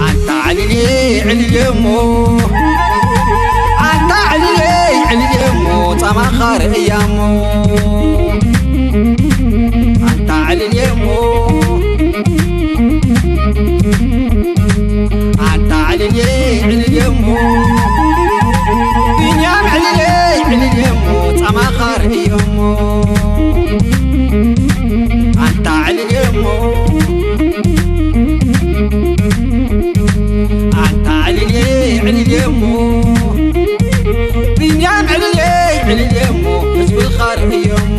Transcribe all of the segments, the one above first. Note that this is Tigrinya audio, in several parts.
ኣንታ ዕልልየ ዕልልየ እሞ፣ ኣንታ ዕልልየ ዕልልየ እሞ፣ ጻማኻ ርእያ እሞ። ኣንታ ዕልልየ እሞ፣ ኣንታ ዕልልየ ዕልልየ እሞ፣ ቢንያም ዕልልየ ዕልልየ እሞ፣ ጻማኻ ርእየ እሞ። ኣንታ ዕልልየ እሞ፣ ኣንታ ዕልልየ ዕልልየ እሞ፣ ቢንያም ዕልልየ ዕልልየ እሞ፣ ህዝብኻ ርእየ እሞ።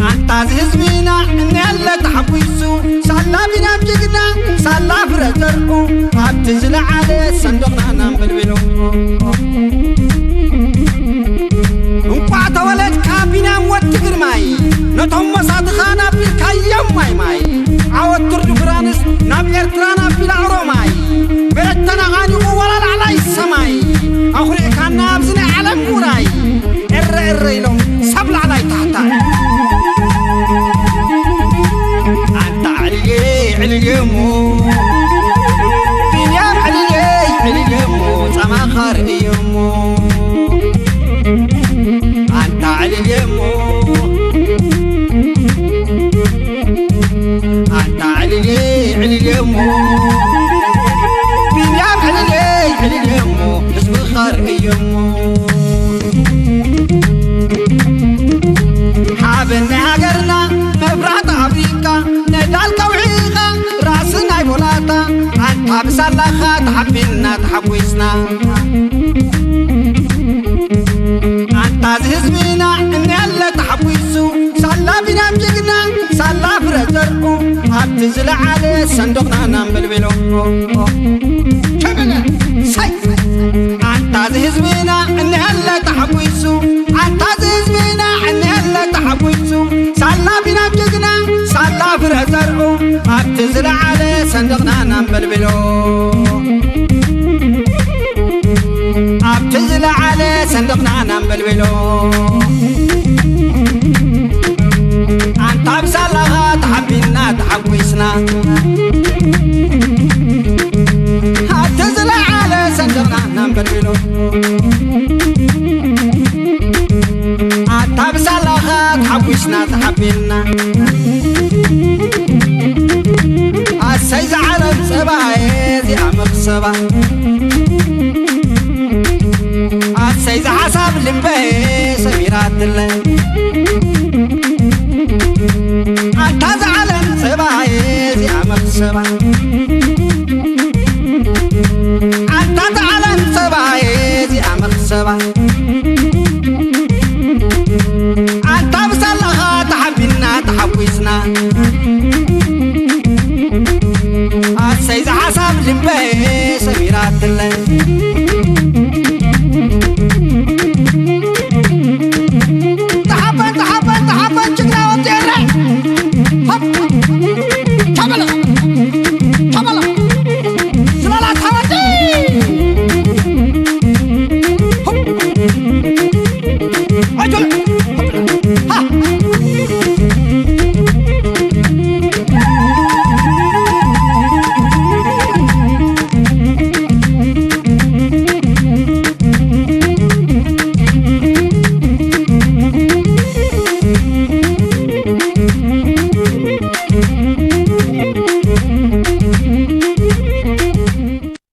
ኣንታ እዚ ህዝብና እነለ ተሓጒሱ፣ ሳላ ቢንያም ጅግና፣ ሳላ ፍረ ዘርኡ፣ ኣብቲ ዝለዓለ ሰንደቕና ናንበልቤሎ። እንቋዕ ተወለድካ ቢንያም ወዲ ግርማይ፣ ነቶም መሳትኻ ናቢልካዮም ማይ ማይ። ዓወት ቱር ዲ ፍራንስ ናብ ኤርትራ ናቢላ ኦሮማይ። ብረት ተነቓኒቑ ወላ ላዕላይ ሰማይ። ኣኹሪዕካና ኣብዚ ናይ ዓለም ውራይ። ኤረ ኤረ ኢሎም ሰብ ላዕላይ ታሕታይ። ኣንታ ዕልልየ ዕልልየ እሞ፣ ቢንያም ዕልልየ ዕልልየ እሞ፣ ጻማኻ ርእየ እሞ። ኣንታ ዕልልየ እሞ፣ ኣንታ ዕልልየ ዕልልየ እሞ፣ ቢንያም ዕልልየ ዕልልየ እሞ፣ ህዝብኻ ርእየ እሞ። ሓበን ናይ ሃገርና መብራት ኣፍሪቃ፣ ነዳል ከውሒኻ ራእሲ ናይ ቦላታ፣ ኣንታ ብሳላኻ ተሓቢንና ተሓጒስና። ኣንታ እዚ ህዝብና እነለ ተሓጒሱ፣ ሳላ ቢንያም ጅግና፣ ሳላ ፍረ ዘርኡ፣ ኣብቲ ዝለዓለ ሰንደቕና ናንበልቤሎ። ሸበለ፣ ሳይ! ኣንታ እዚ ህዝብና እነለ ተሓጒሱ፣ ኣንታ እዚ ህዝብና እነለ ተሓጒሱ፣ ሳላ ቢንያም ጅግና፣ ሳላ ፍረ ዘርኡ፣ ኣብቲ ዝለዓለ ሰንደቕና ናንበልቤሎ። ኣብቲ ዝለዓለ ሰንደቕና ናንበልቤሎ። ኣንታ ብሳላኻ ተሓቢንና ተሓጒስና። ኣብቲ ዝለዓለ ሰንደቕና ናንበልቤሎ። ኣታ ብሳላኻ ተሓጒስና ተሓቢንና። ኣሰይ ዝዓለም ጸባየ እዚኣ መኽሰባ። ኣሰይ ዝሓሳብ ልበየ ሰሚራትለ። ኣታ ዝዓለም ጸባየ እዚኣ መኽሰባ። ኣንታ እዛ ዓለም ጸባየ እዚኣ መኽሰባ። ኣንታ ብሳላኻ ተሓቢንና ተሓጒስና። ኣሰይ ዝሓሳብ ልበየ ሰሚራትለ።